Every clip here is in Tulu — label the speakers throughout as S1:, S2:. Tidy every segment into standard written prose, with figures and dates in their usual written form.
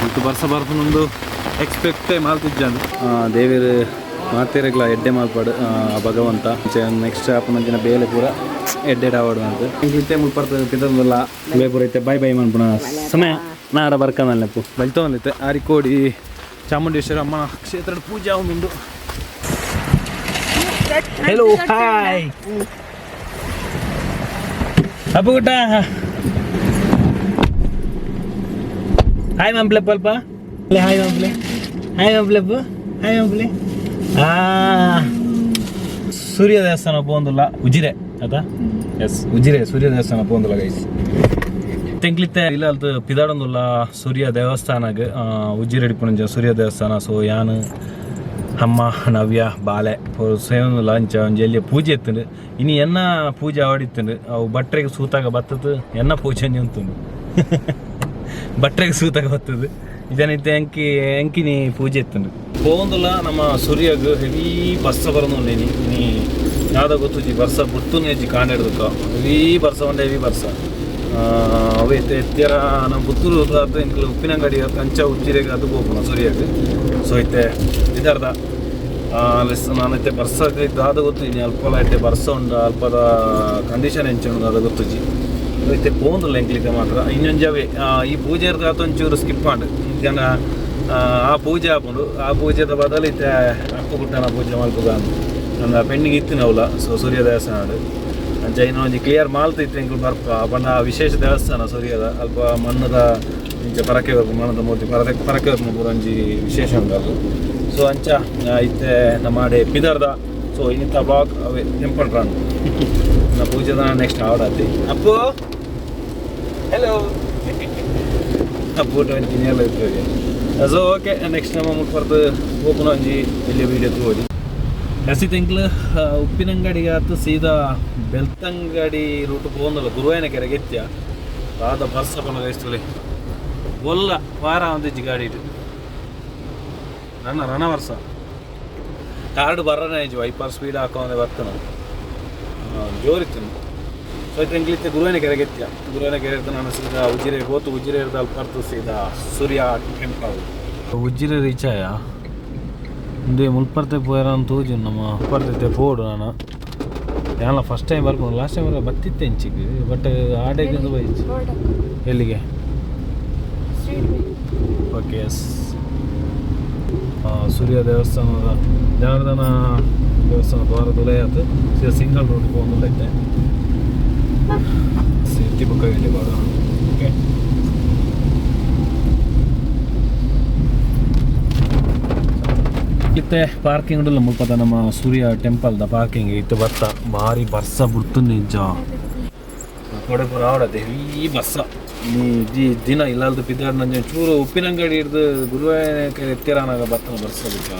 S1: ಇತ್ತು ಬರ್ಸ ಬರ್ಪುನೊಂದು ಎಕ್ಸ್ಪೆಕ್ಟೇ ಮಾಲ್ತಿಜ್ಜಾಂಡ್. ದೇವೆರ್ ಮಾತೆರೆಗ್ಲ ಎಡ್ಡೆ ಮಾಲ್ಪಾಡು ಭಗವಂತ. ನೆಕ್ಸ್ಟ್ ಆಪುನಂಚಿನ ಬೇಲೆ ಪೂರ ಎಡ್ಡೆ ಆವಡು ಅಂತ. ಇತ್ತೆ ಮುಲ್ಪರ್ತ ಪಿದರ್ದಲ್ಲ ಬೇಪುರ ಇತ್ತೆ ಬೈ ಬೈ ಮನ್ಪುನ ಸಮಯ. ನಾಡ ಬರ್ಕನಲ್ಲೆಪ್ಪು ಬಲ್ತೊಂದಿತ್ತೆ ಆರಿಕೋಡಿ ಚಾಮುಂಡೇಶ್ವರಿ ಅಮ್ಮನ ಕ್ಷೇತ್ರದ ಪೂಜೆ ಉಂಡು. ಹೆಲೋ, ಹಾಯ್ ಅಪ್ಪುಗುಟ್ಟ, ಹಾಯ್ ಮಾಂಪ್ಲೆ ಪಲ್ಪ, ಹಾಯ್ ಮಾಂಪ್ಲೆ, ಹಾಯ್ ಮಾಂಪ್ಲೆಪ್ಪು, ಹಾಯ್ ಮಾಂಪ್ಲೆ. ಆ ಸೂರ್ಯ ದೇವಸ್ಥಾನ ಪೋಂದುಲ್ಲ ಉಜಿರೆ ಅತಾ? ಎಸ್, ಉಜಿರೆ ಸೂರ್ಯ ದೇವಸ್ಥಾನ ಪೋಂದುಲ್ಲ ಗೈಸ್. ತೆಂಕ್ಲಿತ್ತೆ ಇಲ್ಲ ಅಲ್ತು ಪಿದಾಡೊಂದುಲ್ಲ ಸೂರ್ಯ ದೇವಸ್ಥಾನಗ್, ಉಜಿರೆ ಇಪ್ಪುನಂಚ ಸೂರ್ಯ ದೇವಸ್ಥಾನ. ಸೊ ಯಾನ್, ಅಮ್ಮ, ನವ್ಯ, ಬಾಲೆ ಸೇವೊಂದುಲ್ಲ. ಅಂಚ ಒಂಜಿ ಎಲ್ಯ ಪೂಜೆ ಇತ್ತುಂಡು ಇನಿ. ಎನ್ನ ಪೂಜೆ ಆವಡಿತ್ತುಂಡು. ಅವು ಭಟ್ರೆಗ್ ಸೂತಾಗ ಬತ್ತದು, ಎನ್ನ ಪೂಜೆ ಉಂತುಂಡು. ಭಟ್ರೆಗ್ ಸೂತಾಗ ಬತ್ತದು ಇದನಿತ್ತೆ ಎಂಕಿ ಎಂಕಿನಿ ಪೂಜೆ ಇತ್ತುಂಡು. ಪೋಂದುಲ್ಲ ನಮ್ಮ ಸೂರ್ಯಗ್. ಹೆವಿ ಬರ್ಸ ಬರೋದು ಇನಿ. ಇನಿ ಯಾವ್ದ ಗೊತ್ತುಜಿ, ಬರ್ಸ ಬುಡ್ತುನೆ ಇಜ್ಜಿ ಕಾಂಡೆಡ್ದಕ್ಕ. ಹೆವಿ ಬರ್ಸ ಉಂಡು, ಹೆವಿ ಬರ್ಸ. ಅವೇ ಇತ್ತೆ ನಮ್ಮ ಪುತ್ತೂರು ಅದು ಎಂಕ್ಲು ಉಪ್ಪಿನಂಗಡಿ ಅಂಚ ಉಜ್ಜಿರೆಗ್ ಅದು ಪೋಪುನ ಸೂರ್ಯಗ್. ಸೊ ಇತ್ತೆ ಇದರ್ದ ನಾನು ಇತ್ತೆ ಬರ್ಸ ದಾದ ಗೊತ್ತುಜಿ, ಅಲ್ಪಲ ಇತ್ತೆ ಬರ್ಸ ಉಂಡು, ಅಲ್ಪದ ಕಂಡೀಷನ್ ಎಂಚ ಉಂಡು ದಾದ ಗೊತ್ತುಜಿ. ಇತ್ತೆ ಪೋಂದುಲ್ಲ ಎಂಕ್ಲಿತ್ತೆ ಮಾತ್ರ. ಇನ್ನೊಂಜವೇ ಈ ಪೂಜೆ ಇರ್ದ ಒಂಚೂರು ಸ್ಕಿಪ್ ಆಂಡ್ ಜನ. ಆ ಪೂಜೆ ಆಪುಂಡು. ಆ ಪೂಜೆದ ಬದಲು ಇತ್ತೆ ಅಪ್ಪು ಗುಟ್ಟನ ಪೂಜೆ ಮಲ್ಪುಗ ನನ್ನ ಪೆಂಡಿಂಗ್ ಇತ್ತಿನವಲ್ಲ. ಸೊ ಸೂರ್ಯ ದೇವಸ್ಥಾನ ಅಂಚ ಇನ್ನೊಂಜಿ ಕ್ಲಿಯರ್ ಮಾಲ್ತ ಇತ್ತೆ ಎಂಕುಲು ಬರ್ಪ ಪಂಡ. ವಿಶೇಷ ದೇವಸ್ಥಾನ ಸೂರ್ಯದ, ಅಲ್ಪ ಮಣ್ಣದ ಇಂಚ ಪರಕೆ ಬರ್ಪು, ಮಣ್ಣದ ಮೂರ್ತಿ ಪರಕೆ ಪರಕೆ ಬರ್ಪು ಪೂರ ಒಂಜಿ ವಿಶೇಷ ಉಂಡು ಅದು. ಸೊ ಅಂಚ ಇತ್ತೆ ನಮ್ಮ ಆಡೆ ಪಿದರ್ದ. ಸೊ ಇನ್ನಿತ್ತ ಬ್ಲಾಗ್ ಅವೇ ಟೆಂಪಲ್ ರನ್ ನ ಪೂಜೆದ ನೆಕ್ಸ್ಟ್ ಆವಡಾತಿ. ಅಪ್ಪು, ಹೆಲೋ ಅಪ್ಪು, ಒಂಜಿ ನೇಲ ಇತ್ತು. ಸೊ ಓಕೆ, ನೆಕ್ಸ್ಟ್ ನಮ್ಮ ಮುಟ್ಪರ್ದು ಓಪನ್ ಒಂಜಿ ಎಲ್ಲಿ ವೀಡಿಯೋ ತೂವೊಲಿ. ಎಸಿ ತಿಂಕ್ಲು ಉಪ್ಪಿನಂಗಡಿಗೆ ಆತು ಸೀದಾ ಬೆಳ್ತಂಗಡಿ ರೂಟ್ ಪೋಂದಲ್ಲ. ಗುರುವಾಯನ ಕೆರೆಗೆ ಎತ್ಯ ಆದ ಬರ್ಸ ಪನಗ ಇಸ್ತುಲೆ ಒಲ್ಲ ವಾರ ಒಂದಿಜ್ಜಿ ಗಾಡಿ ಇಟ್ಟು ರಣ ರಣ ವರ್ಷ ಕಾರ್ಡ್ ಬರನೇ ಇಜ್ಜಿ. ವೈಪರ್ ಸ್ಪೀಡ್ ಹಾಕೊಂಡೆ ಬರ್ತನ ಜೋರಿತ್ತು. ಸೊ ಇತ್ತೆ ಎಂಕ್ಲಿತ್ತೆ ಗುರುವಾಯನ ಕೆರೆಗೆ ಎತ್ಯ. ಗುರುವಾಯನ ಕೆರೆ ನಾನು ಸೀದಾ ಉಜಿರೆ ಹೋತು. ಉಜಿರೆ ಅಲ್ಪ ಸೀದಾ ಸೂರ್ಯ ಟೆಂಪಲ್ ಉಜಿರೆ ರೀಚ್ ಆಯ. ಇಂದೇ ಮುಲ್ಪರ್ತೆ ಪೋಯರ ತೋಜು ನಮ್ಮ ಮುಲ್ಪರ್ತೆ ಪೋಡು. ನಾನು ಯಾನ್ಲ ಫಸ್ಟ್ ಟೈಮ್ ಬರ್ಪುಂಡು. ಲಾಸ್ಟ್ ಟೈಮ್ ಬತ್ತಿತ್ತೆ ಇಂಚಿಗ್, ಬಟ್ ಆಡೆಗ್ ಬೈಚ್ ಎಲ್ಲಿಗೆ. ಓಕೆ, ಎಸ್, ಸೂರ್ಯ ದೇವಸ್ಥಾನದ ಜನಾರ್ದನ ದೇವಸ್ಥಾನ ದ್ವಾರ ತುಲಯಾತು ಸೀದಾ ಸಿಂಗಲ್ ರೋಡ್ ಪೋಂದುಲ್ಲ ಇತ್ತೆ. ಸೇಫ್ಟಿ ಬುಕ್ಕ ಇಲ್ಲಿ ಬಾರ. ಓಕೆ, ಇತ್ತೆ ಪಾರ್ಕಿಂಗ್ ಉಂಡಲ್ಲ ಮುಲ್ಪದ ನಮ್ಮ ಸೂರ್ಯ ಟೆಂಪಲ್ದ ಪಾರ್ಕಿಂಗ್. ಇತ್ತೆ ಬತ್ತ ಭಾರಿ ಬರ್ಸ ಬುಡ್ತು ನಿಜ. ಕೊಡೆ ಪೂರ ಆವಡತ್ತೆ ಹೆವಿ ಬರ್ಸ. ನೀ ಜಿ ದಿನ ಇಲ್ಲಾಲ್ದು ಪಿದಾಡ್ ನಂಜ ಚೂರು ಉಪ್ಪಿನಂಗಡಿ ಹಿಡ್ದು ಗುರುವಾಯನ ಕೆರೆ ಎತ್ತಿರಾನಾಗ ಬತ್ತನ ಬರ್ಸ ಬುಕ್ಕ.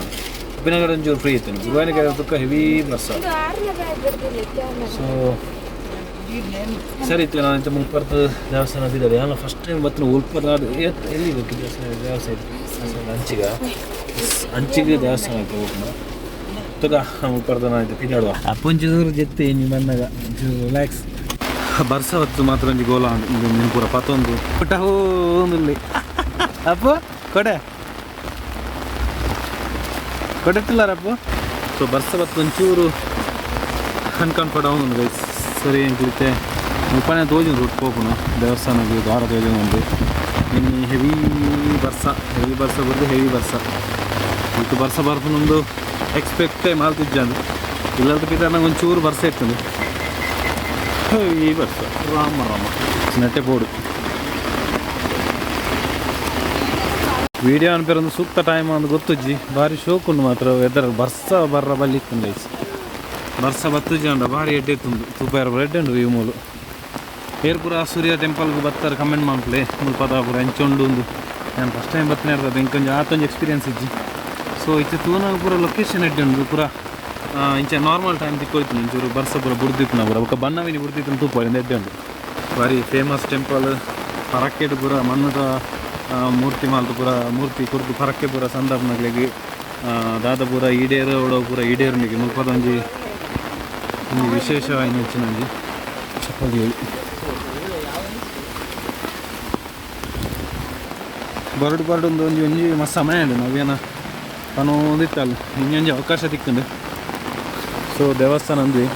S1: ಉಪ್ಪಿನಂಗಡಿ ಒಂಚೂರು ಫ್ರೀ ಇತ್ತು, ಗುರುವಾಯನ ಕೆರೆ ತುಕ್ಕ ಹೆವಿ ಬರ್ಸ. ಸೊ ಸರಿ ಇತ್ತು. ನಾನು ಇಂತ ಮುಲ್ಪರ್ದು ದೇವಸ್ಥಾನ ಇದ್ದಾರೆ. ನಾನು ಫಸ್ಟ್ ಟೈಮ್ ಬತ್ತಿನ ಉಲ್ಪದ. ಎಲ್ಲಿ ಹೋಗಿ ದೇವಸ್ಥಾನ ದೇವಸ್ಥಾನ ಅಂಚಿಗ ಅಂಚಿಗೆ ದೇವಸ್ಥಾನ ಐತೆ ಹೋಗ್ನ ತುಗ. ಮುಲ್ಪರ್ದ ನಾನು ಪಿದಾಡುವ. ಅಪ್ಪೊಂಚೂರು ಜೆತ್ತೆ ಇನಿ ಬಂದಾಗ ಒಂಚೂರು ರಿಲ್ಯಾಕ್ಸ್. ಬರ್ಸ ಹೊತ್ತು ಮಾತ್ರ ಒಂಜಿ ಗೋಲ ಉಂಡು ಪೂರ ಪತ್ತೊಂದು ಪುಟ್ಟ ಹೋಂದುಲ್ಲಿ. ಅಪ್ಪ ಕೊಡೆ ಕೊಡೆಟ್ಟಿಲ್ಲಾರಪ್ಪ. ಸೊ ಬರ್ಸ ಬತ್ತು ಒಂಚೂರು ಅನ್ಕಂಫರ್ಟ್ ಉಂಡು ಗೈಸ್. ಸರಿ, ಎಂಕ್ಲಿತ್ತೆ ಮುಲ್ಪನೆ ತೋಜುಂಡು ರೂಟ್ ಪೋಪುನ ದೇವಸ್ಥಾನಕ್ಕೆ ದ್ವಾರ ತೋಜುಂಡು. ಇನ್ನು ಹೆವಿ ಬರ್ಸ, ಹೆವಿ ಬರ್ಸ ಬರೋದು, ಹೆವಿ ಬರ್ಸ ಇತ್ತು. ಬರ್ಸ ಬರ್ಪುನೊಂದು ಎಕ್ಸ್ಪೆಕ್ಟೇ ಮಾಲ್ತಿಜ್ಜಾಂಡ್. ಇಲ್ಲದ ಪಿತ ನಂಗೆ ಒಂಚೂರು ಬರ್ಸ ಇತ್ತು. ಈ ಬರ್ಸ ರಾಮ ರಾಮ. ನೆಟ್ಟೆ ಪೋಡು ವೀಡಿಯೋ ಅನ್ಪೇರೊಂದು ಸೂಕ್ತ ಟೈಮ್ ಒಂದು ಗೊತ್ತುಜ್ಜಿ. ಭಾರಿ ಶೋಕುಂಡು ಮಾತ್ರ ವೆದರ್. ಬರ್ಸ ಬರ್ರ ಬಲ್ಲಿ ಇತ್ತು ಗೈಸ್. ಬರ್ಸ ಬತ್ತುಜ್ಜಿ ಅಂಡ ಭಾರಿ ಎಡ್ಡೆ ಇತ್ತುಂಡು. ತೂಪೇರ ಎಡ್ಡೆ ಉಂಡು ವ್ಯೂ ಮೂಲು. ಏರ್ ಪೂರ ಸೂರ್ಯ ಟೆಂಪಲ್ಗೆ ಬತ್ತಾರೆ ಕಮೆಂಟ್ ಮನ್ಪುಲೆ. ಮುಲ್ಪದ ಪೂರ ಎಂಚ ಉಂಡು ಉಂದು. ನಾನು ಫಸ್ಟ್ ಟೈಮ್ ಬತ್ತನೆ ಇರ್ತದೆ, ಎಂಕೊಂಜಿ ಆತೊಂಜಿ ಎಕ್ಸ್ಪೀರಿಯನ್ಸ್ ಇಜ್ಜಿ. ಸೊ ಇತ್ತೆ ತೂನಾಗ ಪೂರ ಲೊಕೇಶನ್ ಎಡ್ಡೆ ಉಂಡು ಪೂರ. ಇಂಚ ನಾರ್ಮಲ್ ಟೈಮ್ ತಿಕ್ಕೋಯ್ತು, ಒಂಚೂರು ಬರ್ಸ ಪೂರ ಬುಡ್ದಿಪ್ಪುನ ಪೂರ ಬೊಕ್ಕ ಬನ್ನವಿನಿ ಬುಡ್ದಿತ್ತು ತೂಪ ಎಡ್ಡೆ ಉಂಡು. ಭಾರಿ ಫೇಮಸ್ ಟೆಂಪಲ್. ಪರಕ್ಕೆಡ್ ಪೂರ ಮಣ್ಣದ ಮೂರ್ತಿ ಮಾಲ್ತು ಪೂರ ಮೂರ್ತಿ ಕೊರ್ದು ಪರಕ್ಕೆ ಪೂರ ಸಂದರ್ಭನಗ್ಲೆಗ್ ದಾದ ಪೂರ ಈಡೇರು ಓಡೋ ಪೂರ ಈಡೇರುನಿಗೆ ಮುಲ್ಪದ ಒಂಜಿ ಒಂಜಿ ವಿಶೇಷವಾಯಿನ ಹೆಚ್ಚಿನ ಒಂಜಿ ಚಪ್ಪಲಿ ಹೇಳಿ. ಬರಡು ಬರಡು ಒಂದು ಒಂಜಿ ಒಂಜಿ ಮಸ್ತ್ ಸಮಯ ಉಂಡು ನವ್ಯನ ಪನೋಂದಿತ್ತಲ್ಲ ಇನ್ನೊಂಜಿ ಅವಕಾಶ ತಿಕ್ಕುಂಡು. ಸೊ ದೇವಸ್ಥಾನ ಅಂದ್ವಿ.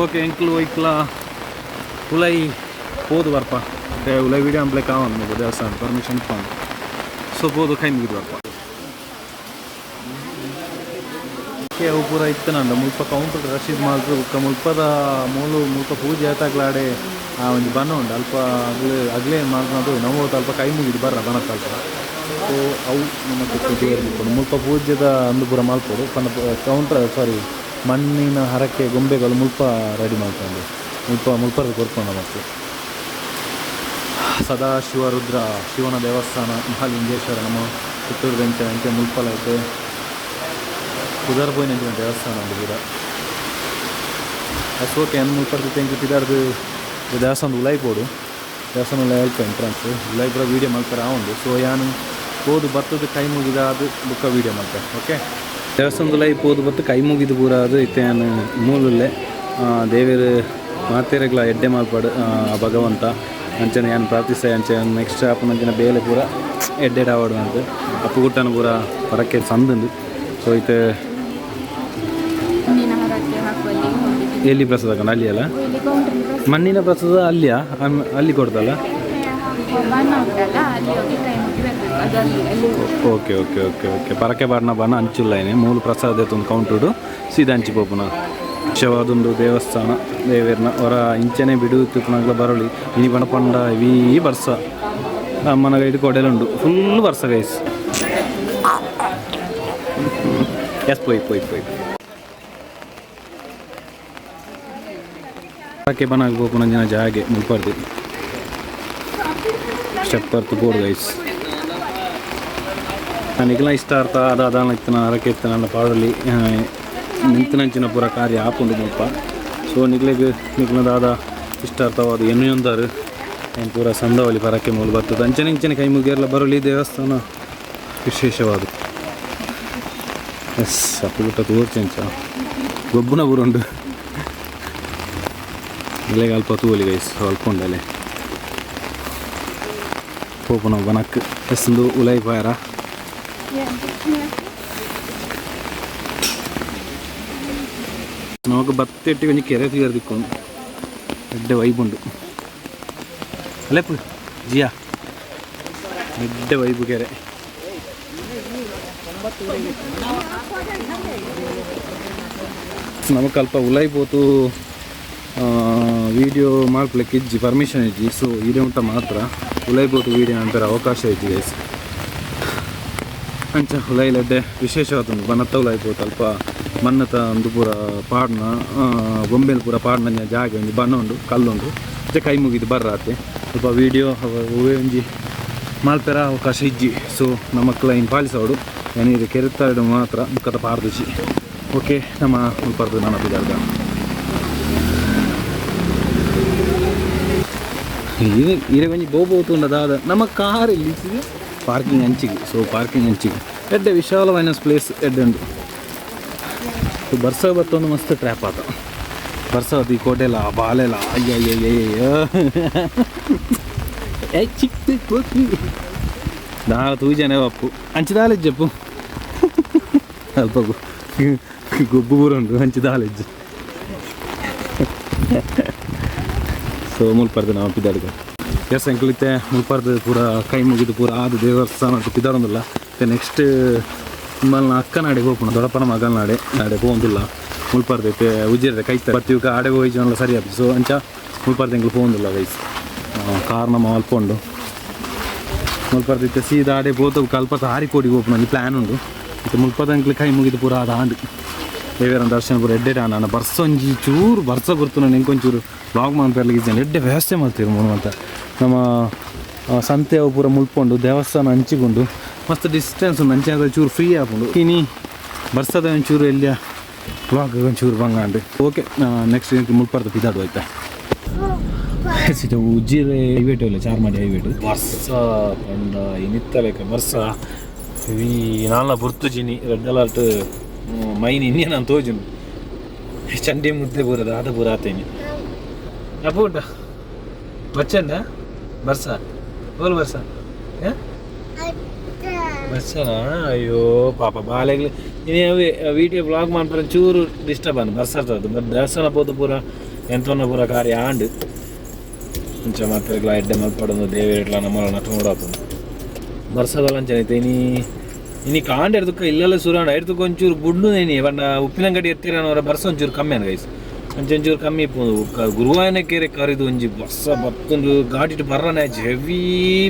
S1: ಓಕೆ ಎಂಕ್ಲು ಒಯ್ಕ್ಲ ಉಲೈ ಪೋದು ಬರ್ಪ ಉಲೈ ವಿಡಿಯೋ ಅಂಪ್ಲೆ ಕಾವನ್ ದೇವಸ್ಥಾನ ಪರ್ಮಿಷನ್ ಪಾನ್. ಸೊ ಪೋದು ಕೈ ಮುಗಿದು ಬರ್ಪ. ಅವು ಪೂರ ಇತ್ತನಂಡ ಮುಲ್ಪ ಕೌಂಟರ್ ರಶೀದ್ ಮಾಲ್ತು ಬೊಕ್ಕ ಮುಲ್ಪದ ಮೂಲು ಮುಲ್ಪ ಪೂಜೆ ಆತಾಗ್ಲಾಡೆ ಆ ಒಂಜಿ ಬನ ಉಂಡು ಅಲ್ಪ ಅಗ್ಲೆ ಅಗ್ಲೇ ಮಾಲ್ಪನದು ನಮೋ ಅಲ್ಪ ಕೈ ಮುಗಿದು ಬರ್ರ ಬನತ್ತ ಅಲ್ಪ. ಸೊ ಅವು ನಮಕ್ ದೇವರ್ ಮುಲ್ಪ ಪೂಜೆದ ಅಂದು ಪೂರ ಮಲ್ಪೊಡು ಪಂಡ ಕೌಂಟರ್ ಸಾರಿ ಮಣ್ಣಿನ ಹರಕೆ ಗೊಂಬೆಗಳು ಮುಲ್ಪ ರೆಡಿ ಮಲ್ತೊಂದು ಮುಲ್ಪ ಮುಲ್ಪದ ಕೊರ್ಪುಂಡು ನಮಕ್. ಸದಾ ಶಿವರುದ್ರ ಶಿವನ ದೇವಸ್ಥಾನ ಮಹಾಲಿಂಗೇಶ್ವರ ನಮ್ಮ ಪುತ್ತೂರು ಅಂಚೆ ಅಂಚೆ ಮುಲ್ಪಲ ಐತೆ ಪುದರ್ ಪೋಯಿನಂಚಿನ ದೇವಸ್ಥಾನ ಉಂಡು ಪೂರ. ಅಸ್ ಓಕೆ ಅನ್ ಮುಲ್ಪರ್ದು ತೆಂಕು ಪಿದಾರ್ದು ದೇವಸ್ಥಾನದ ಉಲಾಯಿ ಪೋಡು ದೇವಸ್ಥಾನ ಉಲಾಯಿ ಅಲ್ಪ ಎಂಟ್ರೆನ್ಸ್ ಉಲಾಯಿ ಪೂರ ವೀಡಿಯೋ ಮಲ್ಪೆರೆ ಆವುಂಡು. ಸೊ ಯಾನ್ ಪೋದು ಬತ್ತದ ಕೈ ಮುಗಿದಾದ ಬುಕ್ಕ ವೀಡಿಯೋ ಮಲ್ಪೆ. ಓಕೆ ದೇವಸ್ಥಾನದ ಉಲಾಯಿ ಪೋದು ಬತ್ತು ಕೈ ಮುಗಿದು ಪೂರ ಅದು ಇತ್ತೆ ಯಾನ್ ಮೂಲುಲ್ಲೆ ದೇವೆರ್ ಮಾತೆರೆಗ್ಲ ಎಡ್ಡೆ ಮಲ್ಪಡು ಭಗವಂತ ಅಂಚನೆ ಯಾನ್ ಪ್ರಾರ್ಥಿಸೆ ಅಂಚೆ ನೆಕ್ಸ್ಟ್ ಆಪುನಂಚಿನ ಬೇಲೆ ಪೂರ ಎಡ್ಡೆಡ್ ಆವಡು ಅಂತ ಅಪ್ಪುಗುಟ್ಟನ ಪೂರ ಪರಕ್ಕೆ ಸಂದುಂಡು. ಸೊ ಇತ್ತೆ ಎಲ್ಲಿ ಪ್ರಸಾದ ಕಂಡ ಅಲ್ಲಿ ಅಲ್ಲ ಮಣ್ಣಿನ ಪ್ರಸಾದ ಅಲ್ಲಿಯಾ ಅಲ್ಲಿ ಕೊಡ್ತಲ್ಲ. ಓಕೆ ಓಕೆ ಓಕೆ ಓಕೆ ಪರಕೆ ಬಾರ್ನ ಬಣ್ಣ ಅಂಚುಲ್ಲ ಏನೆ ಮೂಲು ಪ್ರಸಾದ ಒಂದು ಕೌಂಟುಡು ಸೀದಾ ಅಂಚಿ ಪೋಪುನ ವಿಷಯವಾದೊಂದು ದೇವಸ್ಥಾನ ದೇವೇರ್ನ ಹೊರ ಇಂಚನೆ ಬಿಡು ತಿಪ್ಪುನಾಗ್ಲ ಬರಲಿ ಇನಿ ಬಣ ಪಂಡ ಇವೀ ಬರ್ಸ ಅಮ್ಮನ ಗೈಡ್ ಕೊಡೆಲುಂಡು ಫುಲ್ ಬರ್ಸ ಗೈಸ್. ಎಸ್ ಪೋಯ್ ಪೋಯ್ ಪೋಯ್ ಪರಕೆ ಬನಾಗ ಪೋಪುನಂಚಿನ ಜಾಗೆ ಮುಲ್ಪರ್ದು ಸ್ಟೆಪ್ ಬರ್ತು ಬೋರ್ಡ್ ಗೈಸ್. ನಿಗ್ಲ ಇಷ್ಟ ಅರ್ಥ ಅದ ಅದಾನ ಇತ್ತನ ಹರಕೆ ಇತ್ತನ ಪಾಡಲಿ ನಿಂತನಂಚಿನ ಪೂರ ಕಾರ್ಯ ಆಪುಂಡು ಮುಲ್ಪ. ಸೊ ನಿಗ್ಲೆಗ್ ನಿಗ್ಲ ದಾದ ಇಷ್ಟ ಅರ್ಥವಾದ ಎನ್ನುಯೊಂದಾರು ಏನು ಪೂರ ಸಂದವಲಿ ಪರಕೆ ಮೂಲ ಬರ್ತದೆ ಅಂಚನೆ ಇಂಚನೆ ಕೈ ಮುಗಿಯರ್ಲ ಬರಲಿ ದೇವಸ್ಥಾನ ವಿಶೇಷವಾದ. ಎಸ್ ಅಪ್ಪುಗುಟ್ಟ ತೋರ್ಚೆಂಚ ಗೊಬ್ಬುನ ಊರುಂಡು ಇಲ್ಲೆಗೆ ಅಲ್ಪ ತೂವಲಿ ಗೈಸ್ ಅಲ್ಪ ಉಂಡಲೆ ಪೋಪುನ ಬನಕ್ ಎಸ್ ಉಂದು ಉಲೈ ಪಾಯರ. ನಮಕ್ ಬತ್ತೆಟ್ಟಿ ಒಂಜಿ ಕೆರೆ ತೂಯರ್ ದಿಕ್ಕೊಂಡು ಎಡ್ಡೆ ವೈಬ್ ಉಂಡು ಅಲ್ಲೆಪ್ಪು ಜಿಯಾ ಎಡ್ಡೆ ವೈಬು ಕೆರೆ. ನಮಕ್ ಅಲ್ಪ ಉಲೈ ಪೋತು ವೀಡಿಯೋ ಮಲ್ಪಲೆಕ್ ಇಜ್ಜಿ ಪರ್ಮಿಷನ್ ಇಜ್ಜಿ. ಸೊ ಈಡೆ ಉಂಟ ಮಾತ್ರ ಉಲೈ ಪೋತು ವೀಡಿಯೋ ಮನ್ಪೆರೆ ಅವಕಾಶ ಇಜ್ಜಿ ಗೈಸ್. ಅಂಚ ಉಲೈಲಡ್ಡೆ ವಿಶೇಷವಾದ ಬನತ್ತ ಉಲೈ ಪೋತು ಅಲ್ಪ ಮನ್ನತ ಒಂದು ಪೂರ ಪಾಡ್ನ ಗೊಂಬೆಲ್ ಪೂರ ಪಾಡ್ನ ಜಾಗೆ ಒಂಜಿ ಬಣ್ಣ ಉಂಡು ಕಲ್ಲುಂಡು ಅಂಚೆ ಕೈ ಮುಗಿದು ಬರ್ರಾತೆ ಸ್ವಲ್ಪ ವೀಡಿಯೋ ಹೂವೇ ಒಂಜಿ ಮಲ್ಪೆರ ಅವಕಾಶ ಇಜ್ಜಿ. ಸೊ ನಮಕ್ಲ ಇನ್ ಪಾಲಿಸೋಡು ಏನಿದೆ ಕೆರೆತ್ತಾಡು ಮಾತ್ರ ಬುಕ್ಕದ ಪಾರ್ದುಜಿ. ಓಕೆ ನಮ್ಮ ಮುಲ್ಪರ್ದು ನಾನು ಬಿದಾರ್ದ ಇರೆ ಒಂಜಿ ಬೋಬೋತುಂಡ ದಾದ ನಮ್ಮ ಕಾರ್ ಇಲ್ಲಿ ಪಾರ್ಕಿಂಗ್ ಅಂಚಿಗೆ. ಸೊ ಪಾರ್ಕಿಂಗ್ ಅಂಚಿಗೆ ಎಡ್ಡೆ ವಿಶಾಲವಾದ ಪ್ಲೇಸ್ ಎಡ್ಡೆ ಉಂಡು. ಬರ್ಸ ಬತ್ತೊಂದು ಮಸ್ತ್ ಟ್ರ್ಯಾಪ್ ಆತ ಬರ್ಸ ಈ ಕೋಟೆಲ್ಲ ಬಾಲೆಲ್ಲ ಅಯ್ಯಯ್ಯಯ್ಯಯ್ಯ ಏ ಚಿಕ್ಕ ದಾಳ ತೂಜನೆ ಅಪ್ಪು ಅಂಚಿದಾಲೆಜ್ಜಪ್ಪು ಅಲ್ಪ ಗೊಬ್ಬು ಪೂರ ಉಂಟು ಅಂಚಿದಾಲೆಜ್ಜು. ಸೊ ಮುಲ್ಪರ್ದು ನಾವು ಪಿದಾಡ್ಗ ಎಸ್ ಅಂಕಲ್ ಇತ್ತೆ ಮುಲ್ಪರ್ದು ಪೂರ ಕೈ ಮುಗಿದು ಪೂರ ಆದ ದೇವಸ್ಥಾನ ಪಿದಾಡೊಂದಿಲ್ಲ. ಮತ್ತೆ ನೆಕ್ಸ್ಟ್ ನಿಮ್ಮಲ್ಲಿ ಅಕ್ಕನಾಡೆ ಹೋಗ್ಪುಣ ದೊಡ್ಡಪ್ಪನ ಮಗನಾಡೆ ನಾಡೆ ಪೋಂದಿಲ್ಲ ಮುಲ್ಪರ್ದು ಇತ್ತೆ ಉಜ್ಜಿರದ ಕೈತ ಬತ್ತಿ ಆಡೆ ಹೋಗಿ ಜನ ಸರಿ ಆಪಿ. ಸೊ ಅಂಚ ಮುಲ್ಪರ್ದು ಎಂಕ್ಲು ಪೋಂದಿಲ್ಲ ಗೈಸ್ ಕಾರ್ ನಮ್ಮ ಅಲ್ಪೊಂಡು ಮುಲ್ಪರ್ದು ಇತ್ತೆ ಸೀದಾ ಆಡೆ ಪೋತು ಕಲ್ಪ ಹಾರಿಕೋಡಿ ಹೋಗ್ಪುಣ ಒಂಜಿ ಪ್ಲ್ಯಾನ್ ಉಂಡು. ಇತ್ತೆ ಮುಲ್ಪದ ಅಂಕ್ಲು ಕೈ ಮುಗಿದು ಪೂರ ಆದ ಆಂಡ್ ದೇವೇರನ ದರ್ಶನ ಪೂರ ಎಡ್ಡೆ ನಾನು ಬರ್ಸ ಒಂಜಿ ಚೂರು ಬರ್ಸ ಬರ್ತುನ ನಿಂಕೊಂಚೂರು ಬ್ಲಾಗ್ ಮನ್ಪೆರ್ಲಿಕ್ಕೆ ಇಜ್ಜಂಡ ಎಡ್ಡೆ ವ್ಯವಸ್ಥೆ ಮಾಡ್ತೀವಿ ಮೂರು ಅಂತ ನಮ್ಮ ಸಂತೆ ಅವು ಪೂರ ಮುಲ್ಪೊಂಡು ದೇವಸ್ಥಾನ ಅಂಚಿಗುಂಡು ಮಸ್ತ್ ಡಿಸ್ಟೆನ್ಸ್ ಉಂಡು ಅಂಚೆ ಚೂರು ಫ್ರೀ ಆಪುಂಡು ಇನಿ ಬರ್ಸದ ಒಂಚೂರು ಎಲ್ಲಿಯ ಬ್ಲಾಗ್ ಒಂಚೂರು ಬಂಗಾಂಡು. ಓಕೆ ನೆಕ್ಸ್ಟ್ ಮುಲ್ಪರ್ದು ಪಿದಾಡು ಆಯ್ತಾ. ಸಿಟ ಉಜ್ಜಿರೆ ಹೈವೇಟ್ ಇಲ್ಲ ಚಾರ್ಮಾಡಿ ಹೈವೇಟ್ ಬರ್ಸ ಪಂಡ ಇನಿತ್ತಲೇಕ ಬರ್ಸ ಈ ನಾಲ್ನ ಬುರ್ತುಜಿನಿ ರೆಡ್ ಅಲರ್ಟ್ ಮೈನ್ ಇನ್ನೇ ನಾನು ತೋಜುನು ಚಂಡಿ ಮುದ್ದೆ ಬೂರದ ಆದ ಪೂರ ಆತೇನಿ ಅಪ್ಪು ಉಂಟ ಬಚ್ಚಂಡ ಬರ್ಸ ಓಲ್ ಬರ್ಸ ಬರ್ಸನಾ? ಅಯ್ಯೋ ಪಾಪ ಬಾಲೆಗ್ಲಿ ವಿಡಿಯೋ ಬ್ಲಾಗ್ ಮಾಡ್ತಾರೆ, ಚೂರು ಡಿಸ್ಟರ್ಬ್ ಅನ್ ಬರ್ಸರ್ತದ್ದು. ಬಟ್ ದೇವಸ್ಥಾನ ಪೋದು ಪೂರ ಎಂತವನ್ನ ಪೂರ ಕಾರ್ಯ ಆಂಡ್ ಇಂಚ ಮಾತ್ರ ಎಡ್ಡೆ ಮಲ್ಪಡೊಂದು ದೇವೆರೆಡ್ಲ ನಮ್ಮಲ ನಟ್ಟು ನೋಡಾಪುಂಡು. ಬರ್ಸದಲ್ಲ ಅಂಚನೆ ಐತೆ. ಇನಿ ಇನಿ ಕಾಂಡ ಎಡ್ದುಕ್ಕ ಇಲ್ಲಲ್ಲ ಸುರಾಂಡ ಎಡ್ದುಕ್ಕ ಒಂಚೂರು ಬುಡ್ಡು ಇನಿ ಪಂಡ ಉಪ್ಪಿನಂಗಡಿ ಎತ್ತಿರನವರ ಬರ್ಸ ಒಂಚೂರು ಕಮ್ಮಿ ಅನ್ ಗೈಸ್. ಅಂಚೊಂಚೂರು ಕಮ್ಮಿ ಇಪ್ಪುಂಡು. ಗುರುವಾಯನಕೆರೆ ಕರಿದು ಒಂಜಿ ಬರ್ಸ ಬತ್ತೊಂದು ಗಾಡಿಟ್ ಬರ್ರನೆ ಹೆವಿ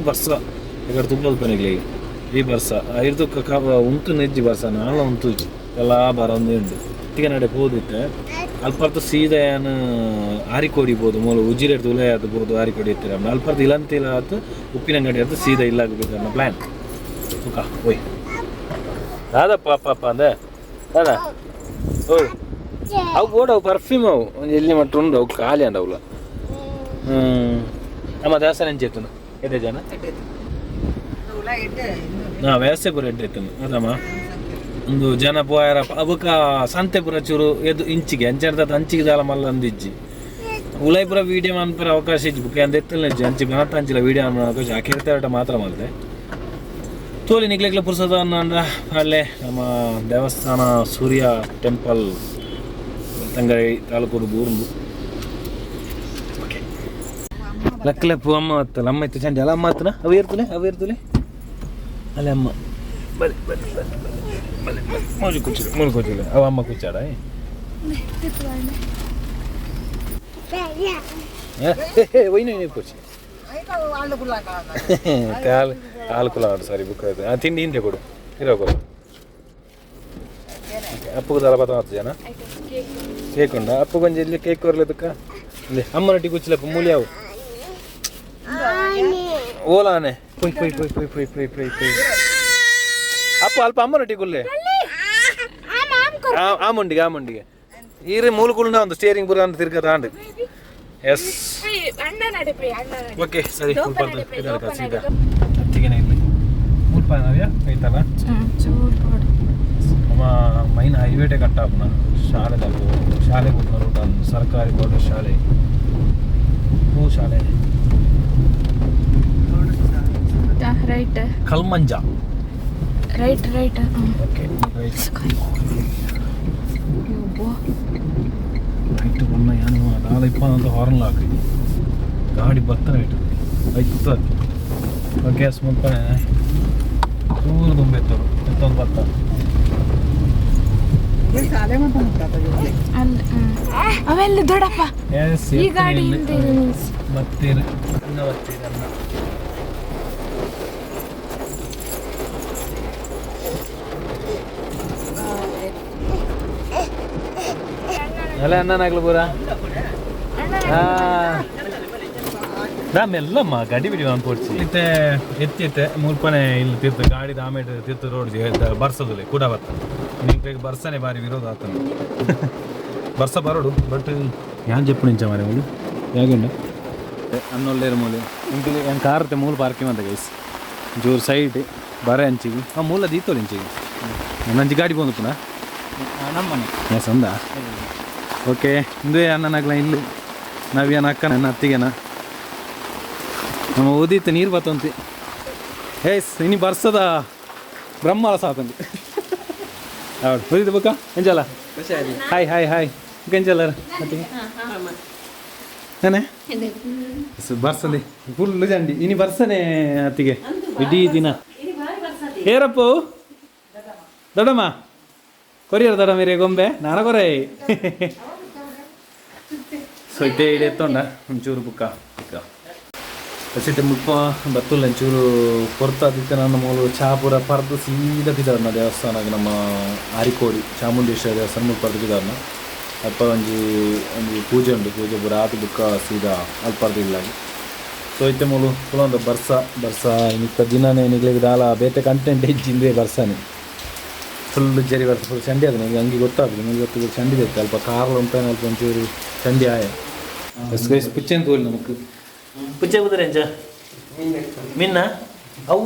S1: ಬರ್ಸ. ಎಕಡೆ ತುಂಬ ಪನಿಗ್ಲಿ ಈ ಬರ್ಸ ಐರ್ದುಕ್ಕ ಉಂತು ನೆಜ್ಜಿ ಬರ್ಸ ನಾಳ ಉಂತು ಎಲ್ಲ ಬರೊಂದೇ ಉಂಡು. ಈಗ ನಡೆ ಪೋದಿತ್ತೆ ಅಲ್ಪರ್ತ ಸೀದಾ ಯಾನ್ ಆರಿಕೋಡಿ ಪೋದು ಮೂಲ ಉಜಿರೆಡ್ದು ಉಲಯಾದ ಪೋದು ಆರಿಕೋಡಿ ಎತ್ತಿರ ಅಲ್ಪರ್ತ ಇಲಂತಿಲ ಆತು ಉಪ್ಪಿನಂಗಡಿ ಆತು ಸೀದಾ ಇಲ್ಲಾಗಬೇಕು ಅನ್ನೋ ಪ್ಲ್ಯಾನ್. ಸುಖ ಓಯ್ ದಾದಪ್ಪ ಅಪ್ಪ ಅಪ್ಪ ಅಂದೆ ದಾದಾ ಓ ಅವು ಬೋಡು ಅವು ಪರ್ಫ್ಯೂಮ್ ಅವು ಒಂಜಿ ಎಲ್ಲಿ ಮಟ್ಟ ಉಂಡು ಅವು ಖಾಲಿ ಅಂಡ ಅವಲ. ಹ್ಞೂ ನಮ್ಮ ದೇವಸ್ಥಾನ ಎಂಚ ಎದೆ ಜನ ಹಾಂ ವ್ಯವಸ್ಥೆ ಪೂರ ಎಡ್ಡೆ ಇತ್ತು ಅದಮ್ಮ. ಒಂದು ಜನ ಪೋಯರ ಅಬಕ ಸಂತೆ ಪೂರ ಚೂರು ಎದು ಇಂಚಿಗೆ ಅಂಚೆಡ್ದ ಅಂಚಿಗೆ ದಾಲ ಮಲ್ಲ ಅಂದಿಜ್ಜಿ. ಉಲೈಪುರ ವೀಡಿಯೋ ಮನ್ಪರ ಅವಕಾಶ ಇಜ್ಜಿ ಬುಕ್ಕ ಅಂದ ಎತ್ತಲ ಇಜ್ಜಿ ಅಂಚಿ ಬನತ ಅಂಚಿಲ ವೀಡಿಯೋ ಅನ್ಪರ ಅವಕಾಶ ಆ ಕೆರೆತ ಮಾತ್ರ ಮಲ್ತೆ ತೋಲಿ ನಿಗ್ಲೆಗ್ಲ ಪುರ್ಸದ ಅಂಡ. ಅಲ್ಲೇ ನಮ್ಮ ದೇವಸ್ಥಾನ ಸೂರ್ಯ ಟೆಂಪಲ್ ತಂಗೈ ತಾಲೂಕು ಬೂರುಂಡು. ಓಕೆ ಲಕ್ಕಲೆಪ್ಪು ಅಮ್ಮ ಅತ್ತಲ್ಲ ಅಮ್ಮ ಇತ್ತು ಚಂಡಿ ಅಲ್ಲ ಅಮ್ಮ ಅತ್ತನ ಅವು ಇರ್ತಲೆ ಅವು ಇರ್ತಲೆ ಅಲ್ಲೇ ಅಮ್ಮ ಬಲೆ ಬಲೆ ಬಲೆ ಬಲೆ ಬಲೆ ಮೂಜು ಕೂಚಿಲ್ಲ ಮೂರು ಕೂಚಿಲ್ಲ ಅವ ಅಮ್ಮ ಕೂಚಾಡ. ಒಯ್ನ ಕೂಚಿ ಹಾಲು ಹಾಲು ಕುಲ ಸಾರಿ ಬುಕ್ ಆಯ್ತು. ತಿಂಡಿ ಹಿಂದೆ ಕೊಡು ಇರೋ ಕೊಡು. ಅಪ್ಪಗೆ ತಲಪತ ಜನ ಕೇಕ್ ಉಂಡ ಅಪ್ಪು ಕೊಂಚ ಇಲ್ಲಿ ಕೇಕ್ ಕೊರ್ಲದಕ್ಕ ಅಮ್ಮನೊಟ್ಟಿಗೆ ಕೂಚಿಲಪ್ಪ ಮೂಲಿ ಅವು ಓಲಾನೆ ಪೊಯ್ ಪೊಯ್ ಪೊಯ್ ಪೊಯ್ ಪೊಯ್ ಪೊಯ್ ಪೊಯ್ ಪೊಯ್ ಅಪ್ಪ ಅಲ್ಪ ಅಮ್ಮನೊಟ್ಟಿಗೆ ಕುಲ್ಲೆ ಆ ಮುಂಡಿಗೆ ಆ ಮುಂಡಿಗೆ ಈರೆ ಮೂಲ ಕುಳ್ಳ ಒಂದು ಸ್ಟೇರಿಂಗ್ ಪೂರ ಅಂತ ತಿರ್ಗದ ಆಂಡ್. ಎಸ್ ಓಕೆ ಸರಿ ಸೀದಾ ಅತ್ತಿಗೆನೇ ಇಲ್ಲಿ ಮುಲ್ಪ ನವ್ಯ ಐತಲ್ಲ ನಮ್ಮ ಮೈನ್ ಹೈವೇಟೆ ಕಟ್ಟಾಪುನ ಶಾಲೆ ಶಾಲೆ ಹೋಗ್ನ ರೂಟ್ ಸರ್ಕಾರಿ ದೊಡ್ಡ ಶಾಲೆ ಹೂ ಶಾಲೆ
S2: right
S1: Kalmanja
S2: right right.
S1: Okay right right ಬಣ್ಣ ಏನು ಅದಾದ ಇಪ್ಪ ಅಂತ ಹಾರ್ನ್ ಲಾಕ್ ಗಾಡಿ ಬತ್ತನ ಇಟ್ಟು ಆಯ್ತು. ಓಕೆ ಮುಲ್ಪನೆ ಚೂರು ತುಂಬೆತ್ತರು ಎತ್ತೊಂದು ಬತ್ತ
S2: ಅಲ್ಲ ಅವೆಲ್ಲ ದೊಡ್ಡಪ್ಪ
S1: ಎಸ್
S2: ಈ ಗಾಡಿ ಹಿಂದೆ ನಿಲ್ಸು.
S1: ಬತ್ತೀರಿ ಅನ್ನ ಬತ್ತೀರಿ ಅನ್ನ ಅಲ್ಲ ಅಣ್ಣನಾಗ್ಲು ಪೂರ ಮೆಲ್ಲಮ್ಮ ಗಡಿ ಬಿಡಿ ಅನ್ಪೋಡ್ಸಿ ಇತ್ತೆ ಎತ್ತಿತ್ತೆ ಮುಲ್ಪನೆ ಇಲ್ಲಿ ತೀರ್ಥ ಗಾಡಿದ ಆಮೇಲೆ ತೀರ್ಥ ರೋಡ್ ಬರ್ಸೋದಿಲ್ಲ ಕೂಡ ಬರ್ತ ನಿಂಗೆ ಬರ್ಸನೆ ಬಾರಿ ವಿರೋಧ ಆತನ ಬರ್ಸ ಬರೋಡು ಬಟ್ ಯಾನ್ ಜಪ್ಪು ನಿಂಚ ಮಾರೆ ಮೂಲು ಯಾಗುಂಡ ಅನ್ನೊಲ್ಲೇರು ಮೂಲೆ ಇಂಕಿ ಏನು ಕಾರತೆ ಮೂಲು ಪಾರ್ಕಿಂಗ್ ಅಂತ ಗೈಸ್ ಜೋರು ಸೈಡ್ ಬರ ಅಂಚಿಗೆ ಆ ಮೂಲ ದೀತೋಲಿ ಇಂಚಿಗೆ ನಂಜಿ ಗಾಡಿ ಬಂದು ಪುನಃ
S3: ನಮ್ಮನೆ
S1: ಎಸ್ ಅಂದ. ಓಕೆ ಇಂದೇ ಅಣ್ಣನಾಗ್ಲ ಇಲ್ಲಿ ನವ್ಯನ ಅಕ್ಕನ ನನ್ನ ಅತ್ತಿಗೆನ ನಮ್ಮ ಉದಿತ್ತು ನೀರು ಬತ್ತಂತಿ ಏಸ್ ಇನಿ ಬರ್ಸದ ಬ್ರಹ್ಮಲ ಸಾತಂತಿ ಹೌದು ಉದಿತು ಬುಕ್ಕ ಎಂಜಲ ಹಾಯ್ ಹಾಯ್ ಹಾಯ್ ಎಂಜಲ ಅತ್ತಿಗೆ ನಾನೇ ಬರ್ಸಂದಿ ಫುಲ್ ಚಂಡಿ ಇನಿ ಬರ್ಸನೆ ಅತ್ತಿಗೆ ಇಡೀ ದಿನ. ಏರಪ್ಪು ದೊಡ್ಡಮ್ಮ ಕೊರಿಯರ್ ದೊಡ್ಡ ಮೇರೆ ಗೊಂಬೆ ನಾನ ಕೊರೈ. ಸೊ ಇದ್ದೇ ಇಡೆ ಎತ್ತೊಂಡ ಒಂಚೂರು ಬುಕ್ಕ ಬಸ್ಸಿಟ್ಟು ಮುಲ್ಪ ಬತ್ತುಲ್ಲ ಒಂಚೂರು ಪೊರ್ತಾದಿತ್ತೆ ನನ್ನ ಮೂಲು ಚಾ ಪೂರ ಪರ್ದು ಸೀದಾ ಪಿದಾರ್ನ ದೇವಸ್ಥಾನಕ್ಕೆ ನಮ್ಮ ಆರಿಕೋಡಿ ಚಾಮುಂಡೇಶ್ವರಿ ದೇವಸ್ಥಾನ ಮುಲ್ಪ ಪರ್ದು ಪಿದಾರ್ನ ಅಲ್ಪ ಒಂಜಿ ಒಂಜಿ ಪೂಜೆ ಉಂಟು ಪೂಜೆ ಪೂರ ಆತು ಬುಕ್ಕ ಸೀದಾ ಅಲ್ಪ ಇಲ್ಲ. ಸೊ ಇತ್ತೆ ಮೂಲು ಪುಲೊಂದು ಬರ್ಸ ಬರ್ಸ ಇನ್ನಿತ್ತ ದಿನನೇ ನಿಗ್ಲಿಗೆ ದಾಲ ಬೇತೆ ಕಂಟೆಂಟ್ ಹೆಚ್ಚಿಂದೇ ಬರ್ಸಾನೆ ಫುಲ್ ಜರಿ ಬರ್ಸ ಫುಲ್ ಚಂಡಿ ಅದು ನಿಮಗೆ ಹಂಗೆ ಗೊತ್ತಾಗ್ತದೆ ನಿಮಗೆ ಗೊತ್ತು ಚಂಡಿ ಇತ್ತು ಅಲ್ಪ ಕಾರ್ಲ ಉಂಟಾನೆ ಅಲ್ಪ ಒಂಚೂರು ಚಂಡಿ ಆಯ. ಎಸ್ ಗೈಸ್ ಪುಚ್ಚೆನ್ ತೋಲಿ ನಮಕ್ ಪುಚ್ಚೆ ಕುದುರೆ ಎಂಚ ಮಿನ್ನ ಅವು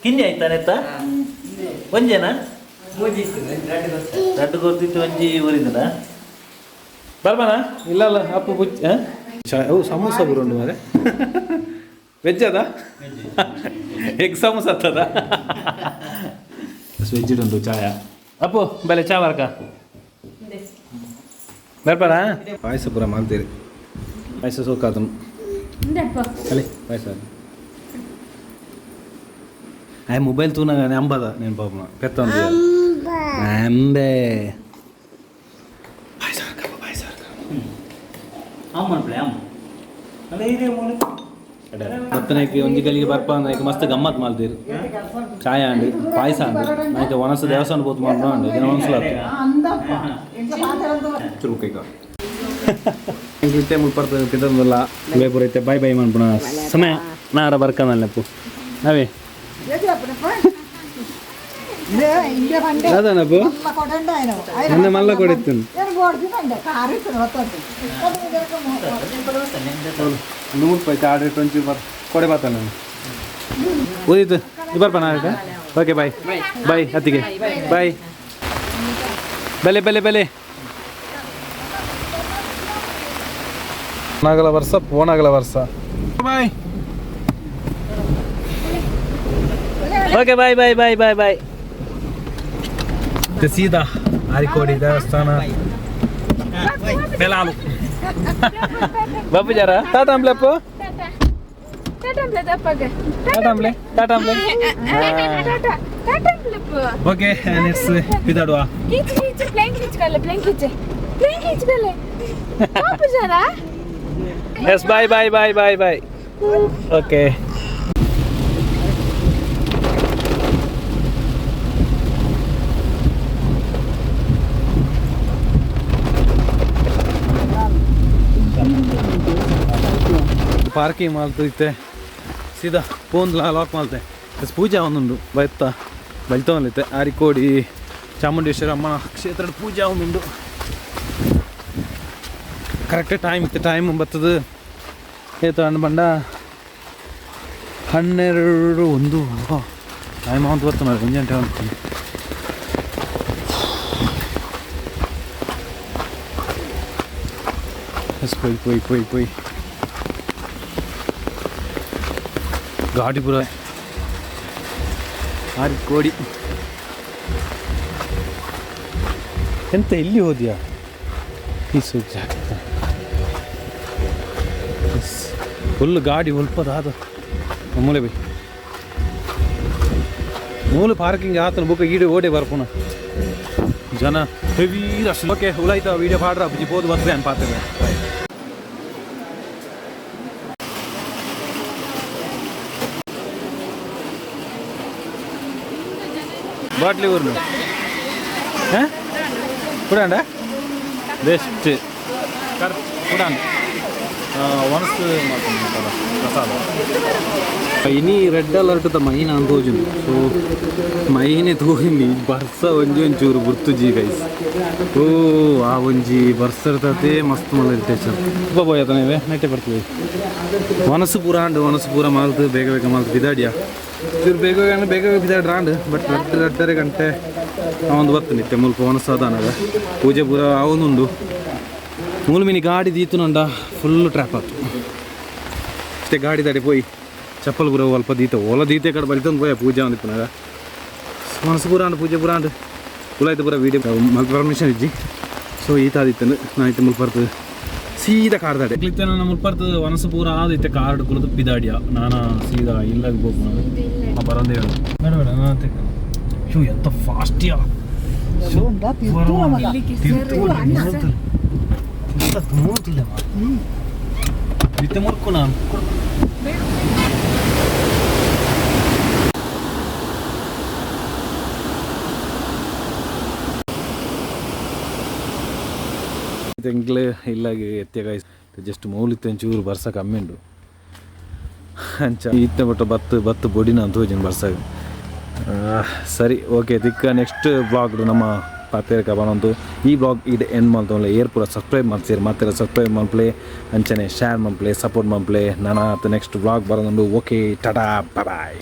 S1: ಕಿನ್ನಿ ಆಯ್ತಾನೆತ್ತ ಒಂಜೇನಾ ರಡ್ಡು ಗೊತ್ತಿತ್ತು ಒಂಜಿ ಊರಿಂದನ ಬರ್ಬಾನ ಇಲ್ಲ ಅಲ್ಲ ಅಪ್ಪು ಪುಚ್ಚ ಓ ಸಮೋಸ ಬರುಂಡು ಮಾರೆ. ವೆಜ್ ಅದ? ಎಗ್ ಸಮೋಸ ಅತ್ತದ? ವೆಜ್ ಉಂಟು ಚಾಯ. ಅಪ್ಪು ಬಲೆ ಚಾ ಬರ್ಕ ಬರ್ಪಾರ. ಪಾಯಸ ಪೂರ ಮಾಡ್ತೀರಿ. ಪಾಯಸ ಸೋಕಾತನು ಅಲ್ಲೇ ಪಾಯಸ. ಆಯ್ ಮೊಬೈಲ್ ತೂನಾಗ ಅಂಬದ నేను ಪಾಪನ ಪೆತ್ತ ಅಂಬೆ. ಪಾಯಸ ಹಾಕಪ್ಪ, ಪಾಯಸ ಹಾಕ. ಬತ್ತನಕ್ಕೆ ಒಂಜಿ ಗಲಿಗೆ ಬರ್ಪ ಅಂದ್ರೆ ಮಸ್ತ್ ಗಮ್ಮತ್ ಮಾಡ್ತೀರಿ. ಚಾಯ ಅಂಡ್ ಪಾಯಸ ಅಂಡ್ ನಾಯ್ಕ ಒಣಸ ದೇವಸ್ಥಾನ ಪೋತು ಮಾಡ್ಬ ಅಂಡ್ ಜನ ಒಣಸಲ ಚುರುಕೈಕ ಇತ್ತೆ ಮುಲ್ಪರ್ತ ಪಿದಂದಲ್ಲ ಬೇಪುರ ಇತ್ತೆ. ಬಾಯ್ ಬಾಯ್ ಮನ್ಪುಣ ಸಮಯ. ನಾರ ಬರ್ಕನಲ್ಲಪ್ಪು ನಾವೇ ಅದಾನಪ್ಪು. ಮೊನ್ನೆ ಮಲ್ಲ ಕೊಡಿತ್ತು. 100 ರೂಪಾಯಿ ಆರ್ಡರ್ ಒಂಚೂರು ಬರ್ ಕೊಡೆ ಬಾತಾನ ಓದಿತ್ತು. ಬರ್ಪ ನಾಳೆ. ಓಕೆ, ಬಾಯ್ ಬಾಯ್ ಅತ್ತಿಗೆ, ಬಾಯ್. ಬೆಲೆ ಬೆಲೆ ಬೆಲೆ ನಾಗಲ ವರ್ಷ ಪೋನಾಗಲ ವರ್ಷ. Bye. Okay, bye bye bye bye bye. ಸೀದಾ ಆರಿಕೋಡಿ ದೇವಸ್ಥಾನ ಬೆಲಾಲು ಬಾಪು ಜರ ಟಾಟಾ ಅಂಬ್ಲೆಪ್ಪು.
S2: ಟಾಟಾ ತಪ್ಪಾಗ.
S1: ಟಾಟಾ ಅಂಬ್ಲೆ, ಟಾಟಾ ಅಂಬ್ಲೆ.
S2: ಟಾಟಾ ಟಾಟಾ ಅಂಬ್ಲೆಪ್ಪು.
S1: ಓಕೆ, ನೆಕ್ಸ್ಟ್ ಪಿದಾಡುವ.
S2: ಕೀಚು ಕೀಚು, ಪ್ಲೇನ್ ಕೀಚ್ಕಲ್ಲ, ಪ್ಲೇನ್ ಕೀಚೆ, ಪ್ಲೇನ್ ಕೀಚ್ಕಲ್ಲ ಪಾಪು ಜರ.
S1: Yes, bye bye bye bye bye. Okay, parking ಮಾಲ್ತು ಇತ್ತೆ ಸೀದಾ ಫೋನ್ ಲಾಕ್ ಮಾಲ್ತೆ. ಪೂಜೆ ಒಂದುಂಡು ಬೈತ್ತ ಬಲ್ತವನ್ಲಿತ್ತೆ. ಆರಿಕೋಡಿ ಚಾಮುಂಡೇಶ್ವರಿ ಅಮ್ಮನ ಕ್ಷೇತ್ರದ ಪೂಜೆ ಒಂದುಂಡು. ಕರೆಕ್ಟ್ ಟೈಮ್ ಇತ್ತು. ಟೈಮ್ ಬರ್ತದೆ ಏತು ಹಣ್ಣು ಬಂಡ 12:01 ಟೈಮ್ ಅಂತ ಬರ್ತು ಮಾರ್ರೆ. ಒಂಜಿ ಗಂಟೆ ಅಂತ. ಎಸ್, ಪೋಯ್ ಪೋಯ್ ಪೋಯ್ ಪೋಯ್. ಗಾಡಿ ಪೂರ ಆರಿಕೋಡಿ. ಎಂತ ಎಲ್ಲಿ ಹೋದ್ಯಾ? ಈ ಜಾಗ ಫುಲ್ ಗಾಡಿ ಉಲ್ಪದ ಅದು ಮೂಲೆ ಬೈ ಮೂಲು ಪಾರ್ಕಿಂಗ್ ಆತನ ಬುಕ್ ಈಡೆ ಓಡೆ ಬರ್ಪುನ ಜನ ಹೆವಿ ರಶ್. ಓಕೆ, ಉಲಾಯ್ತ ವೀಡಿಯೋ ಪಾಡ್ರ ಬುಜಿ ಪೋದು ಬರ್ತದೆ ಅನ್ ಪಾತ್ರೆ. ಬಾಟ್ಲಿ ಊರ್ನು ಹಾಂ ಕುಡಾಂಡ ಬೆಸ್ಟ್ ಕರ್ ಕುಡಾಂಡ ಒಣಸು ಮಾಡ್ಕೊಂಡು ಪ್ರಸಾದ. ಇನಿ ರೆಡ್ ಅಲರ್ಟ್ ತ ಮೈನ್ ಅಂತ. ಸೊ ಮೈನೆ ತೂಹಿನಿ ಬರ್ಸ ಒಂಜಿ ಒಂಚೂರು ಗುರ್ತುಜಿ ಗೈಸ್. ಓ ಆ ಒಂಜಿ ಬರ್ಸ ಇರ್ತತೆ ಮಸ್ತ್ ಮಲ್ಲ ಇರಿಟೇಷನ್. ಬೋಯತನ ಇವೆ ನೆಟ್ಟೆ ಬರ್ತದೆ. ಮನಸ್ಸು ಪೂರ ಅಂಡು ಮನಸ್ಸು ಪೂರ ಮಾಲ್ತು ಬೇಗ ಬೇಗ ಮಾಲ್ತು ಬಿದಾಡಿಯ. ಇವ್ರು ಬೇಗ ಬೇಗ ಅಂದ್ರೆ ಬೇಗ ಬೇಗ ಬಿದಾಡ್ರಾಂಡ್. ಬಟ್ ರಡ್ಡು ರಡ್ಡರೆ ಗಂಟೆ ಒಂದು ಬತ್ತು ನಿತ್ತೆ ಮುಲ್ಪ ಒಣಸು ಅದಾನಗ ಪೂಜೆ ಪೂರ ಅವನುಂಡು. ಮೂಲು ಮಿನಿ ಗಾಡಿ ದೀತುನಂಡ ಫುಲ್ ಟ್ರ್ಯಾಪ್ ಆತು ಅಷ್ಟೇ. ಗಾಡಿ ದಾಡಿ ಪೋಯಿ ಚಪ್ಪಲ್ ಪೂರ ಅಲ್ಪ ದೀತ ಓಲ ದೀತೆ ಕಡೆ ಬಲಿತಂದು ಪೋಯ ಪೂಜೆ ಒಂದಿಪ್ಪನಾಗ. ಮನಸ್ಸು ಪೂರ ಅಂಡ್ ಪೂಜೆ ಪೂರ ಅಂಡ್ ಉಲಾಯ್ತು ಪೂರ. ವೀಡಿಯೋ ಮಲ್ಪ ಪರ್ಮಿಷನ್ ಇಜ್ಜಿ. ಸೊ ಈತ ಆದಿತ್ತಂದು ನಾ ಇತ್ತೆ ಮುಲ್ಪರ್ತು ಸೀದಾ ಕಾರ್ ದಾಡೆ ಇತ್ತೆ. ನನ್ನ ಮುಲ್ಪರ್ತು ಮನಸ್ಸು ಪೂರ ಆದಿತ್ತೆ. ಕಾರ್ ಕುಳಿತು ಬಿದಾಡಿಯ ನಾನಾ ಸೀದಾ ಇಲ್ಲಾಗ ಹೋಗ್ಬೋದು ಬರಂದೇ ಹೇಳು. ಬೇಡ ಬೇಡ, ನಾನು ಶೂ ಎಂತ ಫಾಸ್ಟಿಯಾ. ಇತ್ತೆ ಮುರ್ಕು ನಾನು. ಎಂಕ್ಲೆ ಇಲ್ಲಾಗಿ ಎತ್ತಿಯ ಗೈಸ್. ಜಸ್ಟ್ ಮೌಲಿತ್ತೆ ಒಂಚೂರು ಬರ್ಸ ಕಮ್ಮಿ ಉಂಡು. ಅಂಚ ಇತ್ತೆ ಬಟ್ ಬತ್ತು ಬತ್ತು ಬೊಡಿನ ಅಂತ ಹೋಜಿನ ಬರ್ಸಾಗ. ಸರಿ, ಓಕೆ, ತಿಕ್ಕ ನೆಕ್ಸ್ಟ್ ಬ್ಲಾಗ್ ನಮ್ಮ ಪಾತೇರ ಬನೊಂದು. ಈ ಬ್ಲಾಗ್ ಇಡೆ ಎಂಡ್ ಮಲ್ತೊಂದು. ಏರ್ ಪೂರ ಸಬ್ಸ್ಕ್ರೈಬ್ ಮಲ್ಸಿರ್ ಮತ್ತೆ ಸಬ್ಸ್ಕ್ರೈಬ್ ಮಲ್ಪ್ಲೆ, ಅಂಚನೆ ಶೇರ್ ಮಲ್ಪ್ಲೆ, ಸಪೋರ್ಟ್ ಮಲ್ಪ್ಲೆ. ನಾನಾ ನೆಕ್ಸ್ಟ್ ಬ್ಲಾಗ್ ಬರೋದುಂಡು. Okay, tata, bye.